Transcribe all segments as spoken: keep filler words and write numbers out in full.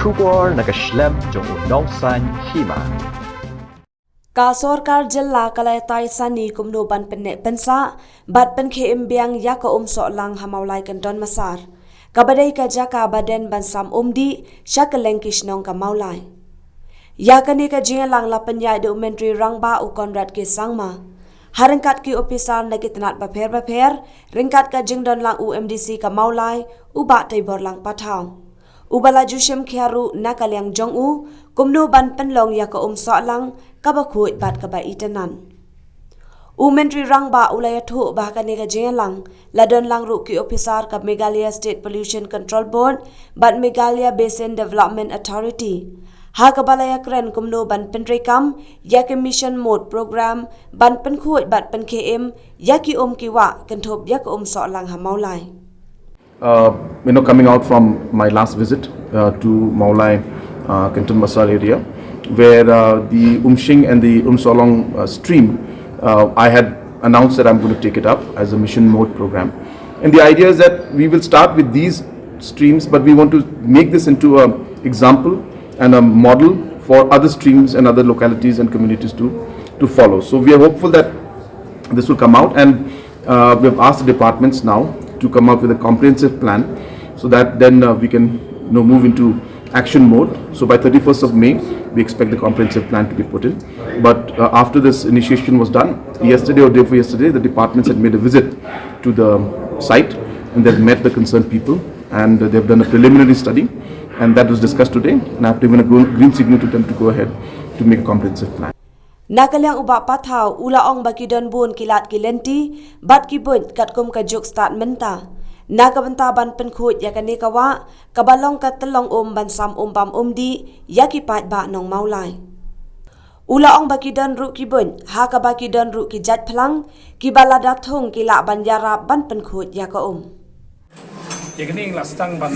Khubor na ka shlem jong u nongsan hima. Ka sorkar jylla ka la ïatai sani kumno ban pynneh pynsah bad pynkhie im biang ïa ka um sohlang ha Mawlai Kyndon Massar, kaba dei ka jaka ba den ban sam um dih sha kylleng ki shnong ka Mawlai. Ïa kane ka jingïalang la pynïaid da u Myntri Rangbah u Conrad K Sangma, ha ryngkat ki ophisar na ki tnat bapher bapher, ryngkat ka jingdon lang u M D C ka Mawlai, u Bah Teiborlang Pathaw, uba la ju shim khia ruh na ka liang jong u kumno ban pynlong ïa ka um sohlang kaba khuid bad kaba itynnad. U Myntri Rangbah u la ïathuh ba ha kane ka jingïalang la don lang ruh ki ophisar ka Meghalaya State Pollution Control Board bad Meghalaya Basin Development Authority, ha kaba la ïakren kumno ban pyntreikam ïa ka Mission Mode Program ban pynkhuid bad pynkhie im ïa ki um ki wah kynthup ïa ka um sohlang ha Mawlai. Uh, you know, coming out from my last visit uh, to Mawlai, uh, Kyndon Massar area, where uh, the Umshing and the Umsohlong uh, stream, uh, I had announced that I'm going to take it up as a mission mode program. And the idea is that we will start with these streams, but we want to make this into an example and a model for other streams and other localities and communities to, to follow. So we are hopeful that this will come out, and uh, we have asked the departments now to come up with a comprehensive plan so that then uh, we can, you know, move into action mode. So by thirty-first of May, we expect the comprehensive plan to be put in. But uh, after this initiation was done, yesterday or day before yesterday, the departments had made a visit to the site and they've met the concerned people and uh, they've done a preliminary study and that was discussed today. And I've given a green green signal to them to go ahead to make a comprehensive plan. Na ka liang u Bah Pathaw u la ong ba ki don bun ki lad ki lynti bad ki buit katkum ka juk stad mynta na ka bynta ban pynkhuid ïa kane ka wah kaba long ka tyllong um ban sam um bam um dih ïa ki paidbah nong Mawlai. U la ong ba ki don ruh ki buit ha kaba ki don ruh ki jait phlang kiba lada thung ki lah ban ïarap ban pynkhuid ïa ka um. Ïa kane ngi la sdang ban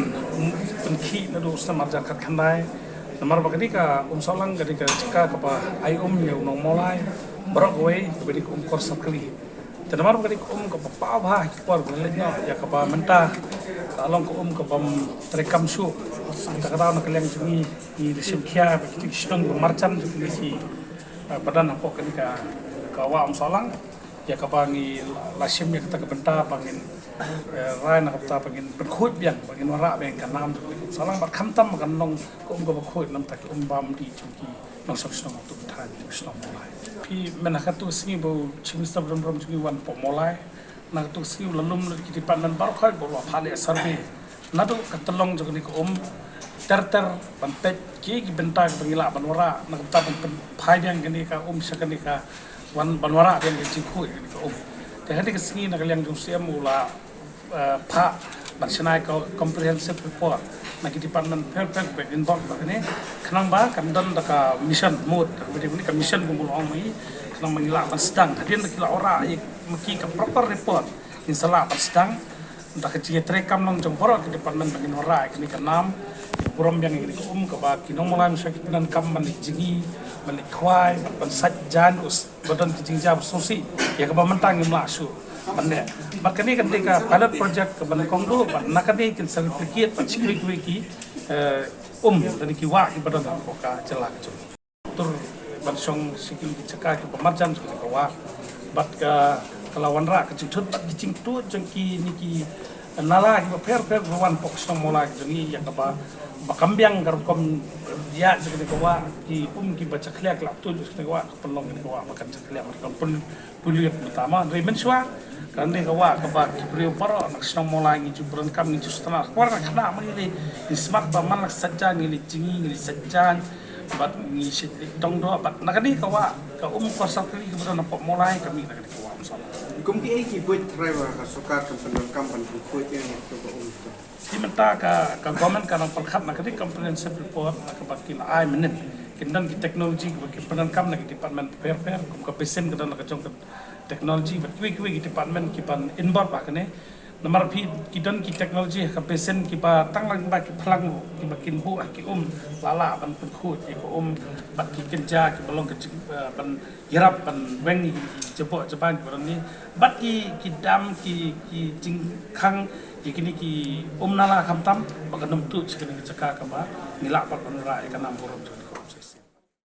pynkhih naduh u snem arhajar khatkhyndai namar ba kane ka Umsohlang kane ka jaka kaba ai um ïa u nong Mawlai baroh kawei kaba dei ka um kor sap kali. Te namar ba kane ka um kaba paw bha ha ki por ba la leit noh ïa kaba mynta ka long ka um kabym treikam shuh. Te ka daw na ka liang jong ngi ngi la shim khia ba ki shnong ba marjan jong kine ki ba don hapoh kane ka wah Umsohlang. Ïa kaba ngi la shim ïa kata ka bynta ba ngin rai na ka bynta ba ngin pynkhuid biang ba ngin wanrah biang ka nam jong ka Umsohlang bad khamtam ba kan long ka um kaba khuid na ka bynta ki um bam dih jong ki nongshong shnong ha tu ka thaiñ jong ka shnong Mawlai. Phi mynta ha katu ka sngi ba u Chief Minister ba don burom jong ngi wan hapoh Mawlai na katu ka sngi u la lum lut ki department baroh khoit ba u la phah leh survey. Naduh ka tyllong jong kane ka um ter ter ban peit ki ki bynta kiba ngi lah ban wanrah na ka bynta ban pynphai biang kane ka um sha kane ka wan ban wanrah biang ka jingkhuid kane ka um. Te ha kane ka sngi na ka liang jong u C M u la phah ban shna ïa ka comprehensive report na ki department pher pher ba involve ba kane khnang ba kan don da ka mission mode kaba dei ka mission kumba u la ong ma ngi khnang ba ngi lah ban sdang hadien ba ki la wanrah ïa ma ki ka proper report ngin sa lah ban sdang. Da ka jingïatreikam lang jong baroh ki department ba ngin wanrah ïa kane ka nam, burom biang ïa kane ka um kaba ki nong Mawlai mynshuwa ki pyndonkam ban leit jngi, ban leit khwai, ban sait jaiñ, ba don ki jingjia ba sngewsih ïa kaba mynta ngim lah shuh ban leh. Bad kane kan dei ka pilot project kaba nyngkong duh bad na kane kin sa replicate bad shi kiwei kiwei ki um lane ki wah kiba don hapoh ka jylla ka jong ngi. Tur ban shong sha kine ki jaka kiba marjan jong kane ka wah bad ka la wanrah ka jingthut bad ki jingtuid jong kine ki nala kiba pher pher kiba wan hapoh ka shnong Mawlai ka jong ngi ïa kaba ba kam biang ka rukom ïa jong kane ka wah ki um kiba jakhlia ki la tuid jong kane ka wah ka pynlong kane ka wah ba kan jakhlia ba kan pyn pynlong mynta ma hynrei mynshuwa kane ka wah kaba ki briew baroh na ka shnong Mawlai ngi ju pyndonkam ngi ju sngewtynnat ka por ka khynnah ma ngi ngi smat ba man la ka sait jaiñ ngi leit jngi ngi leit sait jaiñ. Bad ngi shait leit dong doh bad na kane ka wah ka um kor sap kali kaba don hapoh Mawlai ka mih na kane ka wah Umsohlang. Kum kiei ki buit trai ba ka sorkar kan pyndonkam ban pynkhuid ïa kane ka um to? Te mynta ka ka government ka dang pyrkhat na kane ka comprehensive report na kaba ki la ai mynnin. Kin don ki technology kiba ki pyndonkam na ki department pher pher kum ka basin ka don na ka jong ka technology bad kiwei kiwei ki department ki ban involve ha kane. Namar phi ki don ki technology ha ka basin kiba tang lang ba ki phlang ruh kiba kin buh ha ki um la lah ban pynkhuid ïa ka um bad ki kynja kiba long ka jing ban ïarap ban weng ïa ki jaboh jaban kiba don ngi bad ki ki dam ki ki jingkhang Kine ki um nala khamtam ba kan ym tuh sha kane ka jaka kaba ngi lah pat ban rah ïa ka nam burom jong kane ka um shisien.